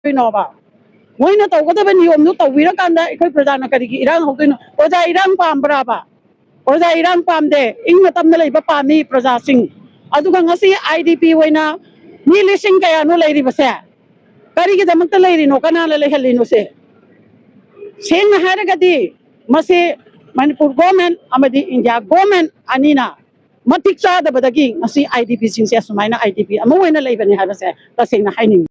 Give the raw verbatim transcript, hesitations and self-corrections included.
ꯇꯧꯗꯣꯏꯅꯣꯕ? ꯃꯣꯏꯅ ꯇꯧꯒꯗꯕ ꯅꯤꯌꯣꯝꯗꯨ ꯇꯧꯕꯤꯔꯀꯥꯟꯗ ꯑꯩꯈꯣꯏ ꯄ꯭ꯔꯖꯥꯅ ꯀꯔꯤꯒꯤ ꯏꯔꯥꯡ ꯍꯧꯗꯣꯏꯅꯣ? ꯄ꯭ꯔꯖꯥ ꯏꯔꯥꯡ ꯄꯥꯝꯕ꯭ꯔꯥꯕ? ꯄ꯭ꯔꯖꯥ ꯏꯔꯥꯡ ꯄꯥꯝꯗꯦ꯫ ꯏꯪꯅ ꯇꯞꯅ ꯂꯩꯕ ꯄꯥꯝꯃꯤ ꯄ꯭ꯔꯖꯥꯁꯤꯡ꯫ ꯑꯗꯨꯒ ꯉꯁꯤ ꯑꯥꯏ ꯗꯤ ꯄꯤ ꯑꯣꯏꯅ ꯃꯤ ꯂꯤꯁꯤꯡ ꯀꯌꯥꯅꯣ ꯂꯩꯔꯤꯕꯁꯦ? ꯀꯔꯤꯒꯤꯗꯃꯛꯇ ꯂꯩꯔꯤꯅꯣ? ꯀꯅꯥꯅ ꯂꯩꯍꯜꯂꯤꯅꯣ ꯁꯦ? ꯁꯦꯡꯅ ꯍꯥꯏꯔꯒꯗꯤ ꯃꯁꯤ ꯃꯅꯤꯄꯨꯔ ꯒꯣꯔꯃꯦꯟ ꯑꯃꯗꯤ ꯏꯟꯗꯤꯌꯥ ꯒꯣꯔꯃꯦꯟ ꯑꯅꯤꯅ ꯃꯇꯤꯛ ꯆꯥꯗꯕꯗꯒꯤ ꯉꯁꯤ ꯑꯥꯏ ꯗꯤ ꯄꯤꯁꯤꯡꯁꯦ ꯑꯁꯨꯃꯥꯏꯅ ꯑꯥꯏ ꯗꯤ ꯄꯤ ꯑꯃ ꯑꯣꯏꯅ ꯂꯩꯕꯅꯤ ꯍꯥꯏꯕꯁꯦ ꯇꯁꯦꯡꯅ ꯍꯥꯏꯅꯤꯡꯉꯤ꯫